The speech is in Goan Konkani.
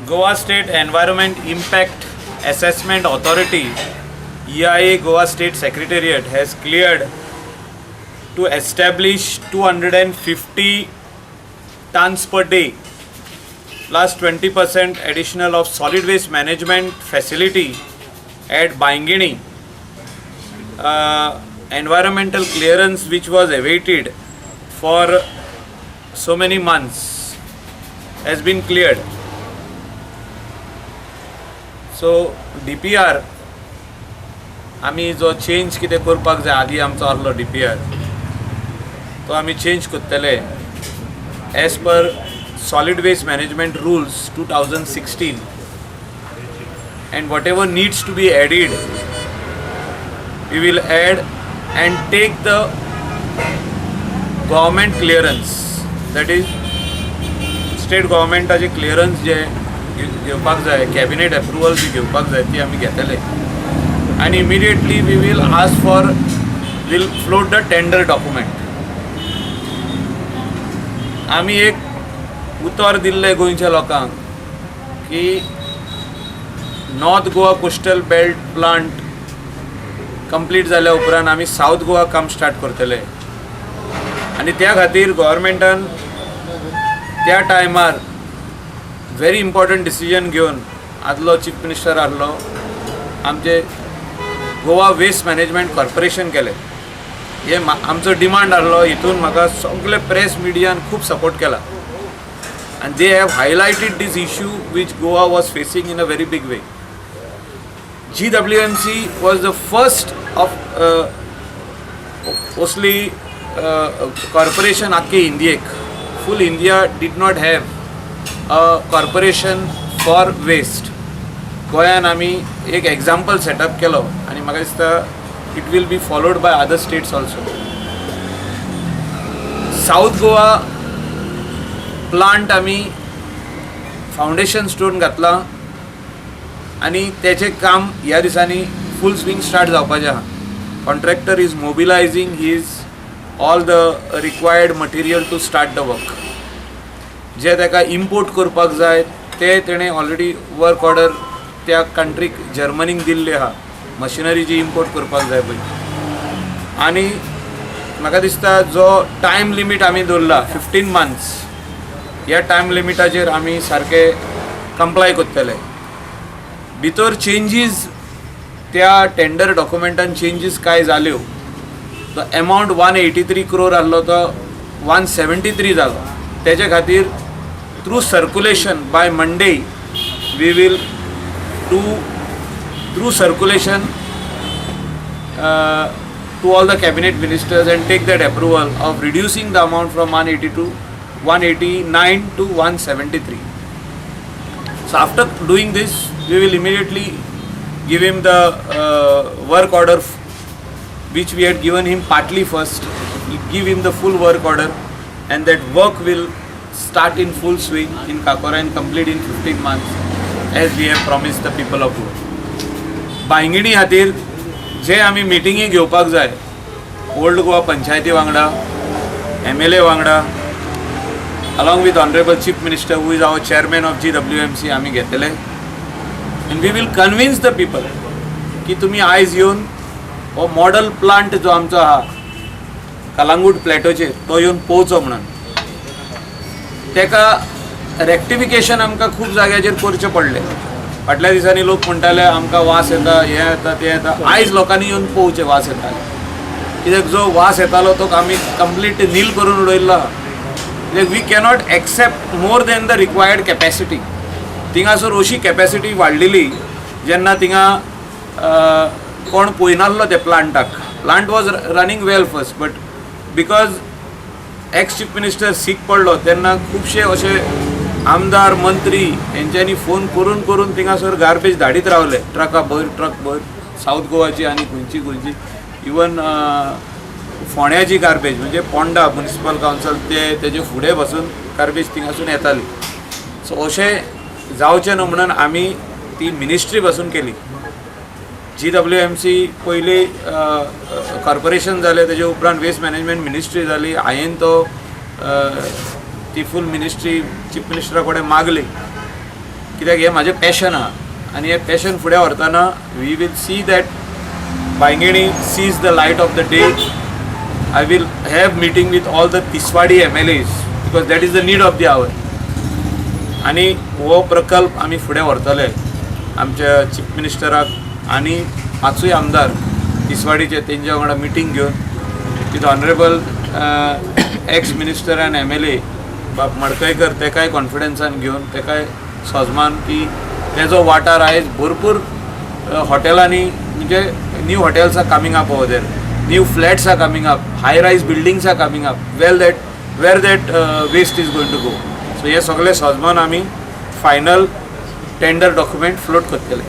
Goa State Environment Impact Assessment Authority, EIA Goa State Secretariat, has cleared to establish 250 tons per day plus 20% additional of solid waste management facility at Baingini. Environmental clearance which was awaited for so many months has been cleared. So DPR आमी जो चेंज कितें करपाक जाय, आदी आमचो आहलो डीपीआर, तो आमी चेंज करतले as per Solid Waste Management Rules 2016, and whatever needs to be added, we will add and take the government clearance, that is state गव्हर्मेंटाचे clearance जे घेवपाक जाय, कॅबिनेट एप्रुवल जी घेवपाक जाय, ती आमी घेतले आनी immediately we will ask for, will float the tender document. आमी एक उतर दिल्लें गोंयच्या लोकांक की North Goa Coastal Belt plant complete जाल्या उपरांत आमी सावथ गोवा काम स्टार्ट करतले आनी त्या खातीर गव्हर्मेंटान त्या टायमार व्हेरी इम्पॉर्टंट डिसिजन घेवन, आदलो चीफ मिनिस्टर आहलो, आमचे गोवा वेस्ट मॅनेजमेंट कॉर्पोरेशन केलें. हे आमचो डिमांड आहलो. हितून म्हाका सगळे प्रेस मिडियान खूब सपोर्ट केला आनी they have highlighted this issue which Goa was facing in a very big way. GWMC was the first of mostly corporation आख्खे इंडियेक. Full India did not have a corporation for waste. गोंयान आमी एक एग्जाम्पल सेटअप केलो आनी म्हाका दिसता it will be followed by other states also. South Goa plant आमी फावंडेशन स्टोन घातला आनी तेचें काम ह्या दिसांनी फूल स्विंग स्टार्ट जावपाचें आहा. Contractor is mobilizing his all the required material to start the work. जे ताका इम्पोर्ट करपाक जाय ते तेणें ऑलरेडी वर्क ऑर्डर त्या कंट्रीक, जर्मनीक दिल्ली आहा, मशिनरी जी इम्पोर्ट करपाक जाय पळय. आनी म्हाका दिसता जो टायम लिमीट आमी दवरला 15 मंथ्स, ह्या टायम लिमिटाचेर आमी सारके कंप्लाय करतले. भितर चेंजीस, त्या टेंडर डॉक्युमेंटान चेंजीस काय जाल्यो, तो एमावंट 183 क्रोर आहलो तो 173 जालो. तेजे खातीर through circulation by Monday we will do through circulation to all the cabinet ministers and take that approval of reducing the amount from 180 to 189 to 173. So after doing this, we will immediately give him the work order which we had given him partly first. We give him the full work order and that work will start in full swing in Cacora and complete in 15 months, as we have promised the people of Goa. Bainguinim खातीर जे आमी मिटिंगी घेवपाक जाय, ओल्ड गोवा पंचायती वांगडा, एमएलए वांगडा, along with Honorable Chief Minister, who is our chairman of GWMC, आमी घेतले and we will convince the people की तुमी आयज येवन हो मॉडल प्लांट जो आमचो आहा कलांगूट प्लॅटोचेर, तो येवन पळोवचो म्हणून. तेका रेक्टिफिकेशन आमकां खूब जाग्याचेर करचें पडलें. फाटल्या दिसांनी लोक म्हणटाले आमकां वास येता, हें येता, तें येता. आयज लोकांनी येवन पळोवचें वास येताले कित्याक. जो वास येतालो तो आमी कंप्लीट नील करून उडयल्लो आहा, कित्याक we cannot accept more than the required capacity. थिंगासर अशी कॅपॅसिटी वाडलेली जेन्ना थिंगा कोण पळयनासलो ते प्लांटाक. Plant was running well first, but because ex chief minister sick पडलो तेन्ना खुबशे अशे आमदार, मंत्री हेंच्यांनी फोन करून करून थिंगासर गार्बेज धाडीत रावले, ट्रका भर ट्रक भर, सावथ गोवाची आनी खंयची खंयची, इवन फोंड्याची गार्बेज, म्हणजे पोंडा म्युनिसिपल कावन्सिल ते तेजे फुडें बसून गार्बेज थिंगासून येताली. सो अशें जावचें न्हू म्हणून आमी ती मिनिस्ट्री बसून केली. जीडब्ल्यूएमसी पयली कॉर्पोरेशन जालें, तेजे उपरांत वेस्ट मॅनेजमेंट मिनिस्ट्री जाली. हांवें तो ती फूल मिनिस्ट्री चीफ मिनिस्टरा कडेन मागली, कित्याक हें म्हाजें पॅशन आहा आनी हें पॅशन फुडें व्हरतना we will see that Bainguinim sees the light of the day. I will have meeting with all the Tiswadi MLAs because that is the need of the hour. आनी हो प्रकल्प आमी फुडें व्हरतले. आमच्या चीफ मिनिस्टराक आनी पांचूय आमदार तिसवाडीचे तेंच्या वांगडा मिटींग घेवन with honourable ex minister and MLA बाब मडकयकर, तेकाय कॉन्फिडन्सान घेवन, तेकाय सोजमान की तेजो वाठार आयज भरपूर हॉटेलांनी, म्हणजे new hotels are coming up over there, new flats are coming up, high rise buildings are coming up. Well, that where that waste is going to go? So हे सगळे सोजमान आमी फायनल टेंडर डॉक्युमेंट फ्लोट करतले.